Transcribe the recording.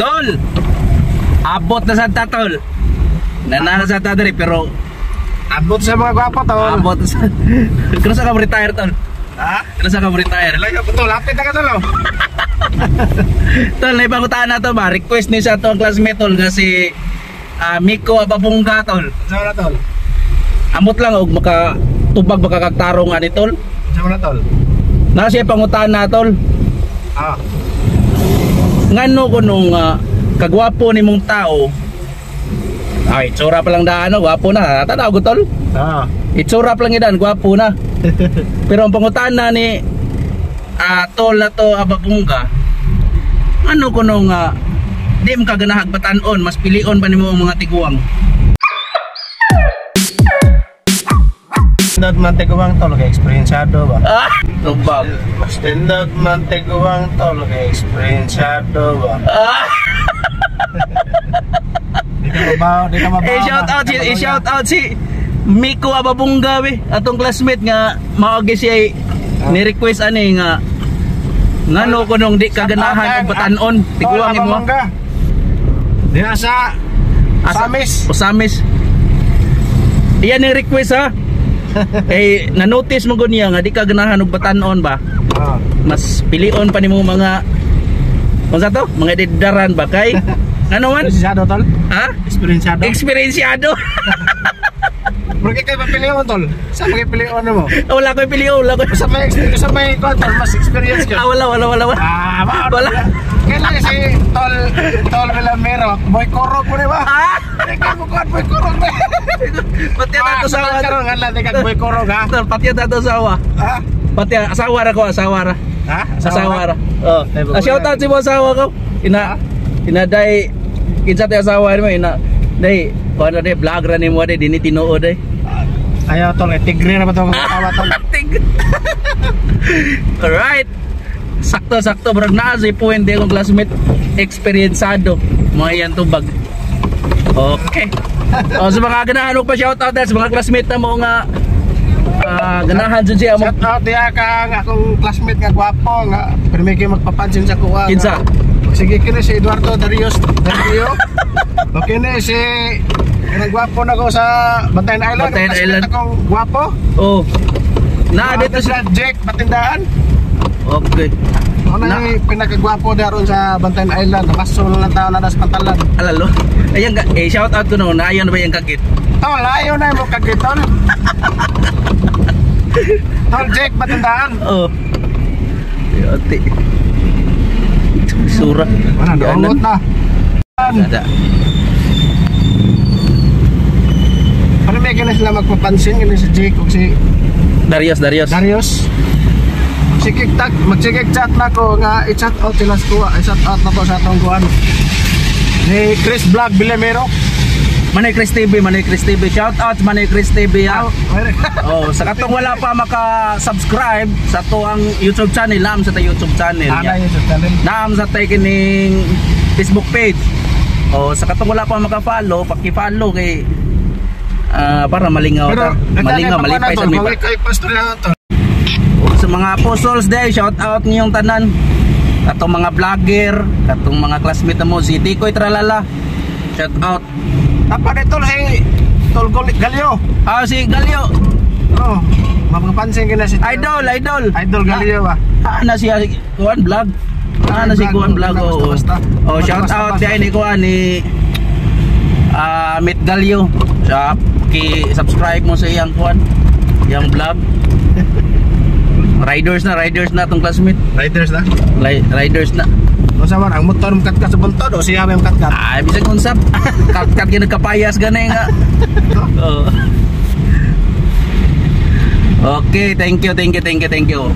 Tol! Abot na sa ta, tol. Nanana sa ta diri pero Abot sa mga gwapo, tol. Abot na sa. Kano sa ka retire, tol? Ha? Kano sa ka retire? Lagi ako, tol. Hapit na ka, tol. Oh. Tol, naipangutaan na to ba? Request ni sa atong classmate, tol, nga si Miko Ababungga, tol. Sa na, tol? Amot lang og maka tubag makakagtarong ani, tol. Sa na, tol? Na siya pangutaan na, tol. Ah. Ngano ko nung kagwapo ni mong tao. Ay, itsura pa lang daan, no? Gwapo na. Tanaw ko, tol. Ah. Itsura pa lang idan, gwapo na. Pero ang pangutaan na ni tol na to Ababungga, ano ko nung di mo kaganahag batanon, mas pilion pa nimo ang mga tiguang? Tindog man tiguang, tol, kay eksperyensado ba? Ah, tubag. Mas tindog man tiguang, tol, kay eksperyensado ba? Ah, Di ka mabaw, di ka mabaw. Eh, shout out si eh, shout out si Miko Ababungga be, atong classmate nga mao gyud siya ni request ani nga ngano ko nung di kaganahan og batanon, tiguang imo. Diha sa Osamis. Osamis. Iyan ni request ha. Eh na-notice mo gud niya nga di ka ganahan og batanon ba? Ah. Mas pilion pa nimo mga unsa to? Mga didaran ba kay ano man? Eksperyensado, tol? Ha? Eksperyensado. Eksperyensado. Porque kay papilion, tol? Sa mga pilion mo? Wala ko pilion, wala ko. Sa may kuwan, tol, mas experience ka. Ah, wala wala wala wala. Ah, Wala. Kailan si Tol Tol Villamero, boy korog mo ni ba? Ah! Di ka mo kuwan, boy korog na. Pati na to sawa. Karon nga lang kag boy korog ha. Tol, pati na to sawa. Ha? Pati asawa ra ko, asawa ra. Ha? Asawa ra. Oh. Ah, shout out si mo asawa ko. Ina ina day kinsa tay asawa nimo ina day kuan na day vlog ra nimo day dinhi tinuod day. Ayaw, tol, eh, tigre na ba to tawa, tol? Alright. Sakto sakto brag naa si point akong classmate eksperyensado mga yan tubag. Okay. O sa mga ganahan og pa shout out sa mga classmate na mo nga ganahan jud siya mo. Shout out diha kang akong classmate nga gwapo nga permi kay magpapansin sa kuha. Kinsa? Sige kini si Eduardo Darius Dario. Okay ni si kanang gwapo na ko sa Bantayan Island. Bantayan Classmate Island. akong gwapo. Oh. Na dito si si Jake Batindaan. Okay. Ano Na- na pinakagwapo daron sa Bantayan Island. Nakasul lang tao na sa pantalan. Alalo. Ayan eh shout out ko no, na ayon ba yung kagit? Tol, ayaw na mo kagit, tol. Tol Jake Batindaan. Oh. Yati. Sura. Wala, naungot na. Ada. Pero may ganun sila magpapansin, ganun si Jake o si Darius, Darius. Darius. Magsigig tag, magsigig chat na ko nga i-chat out sila sa kuha, i-chat out na ko sa atong kuan. Ni Chris Vlog Villamero. Manay Chris TV, Manay Chris TV. Shout out Manay Chris TV ha. Aw, Oh, sa katong wala pa maka-subscribe sa to ang YouTube channel, naam sa ta YouTube channel. Ana yung sa channel. Naam sa tay kining Facebook page. Oh, sa katong wala pa maka-follow, paki-follow kay para malingaw ta. Malingaw, malipay sa mipa. Kay pastor na to. Sa mga apostles day, shout out niyong tanan. Katong mga vlogger, katong mga classmate mo si Tikoy Tralala. Shout out. Tapa ni tol si Tol Galio. Ah, si Galio. Oh, mapapansin ka na si Idol, idol. Idol Galio ba? Ah, na siya si Kuan Vlog. Ah, na si Kuan Vlog. Oh, Basta, basta. oh shout Basta, out basta. diay ni Kuan ni Mit Galio. Sa ki-subscribe mo sa iyang Kuan, iyang vlog. Riders na tong classmate. Riders na. Riders na. O sa man ang motor makatkat sa buntod o siya may makatkat. Ay, bisag unsap. Kat-kat gyud nagkapayas gani nga. Oh. Okay, thank you, thank you, thank you, thank you.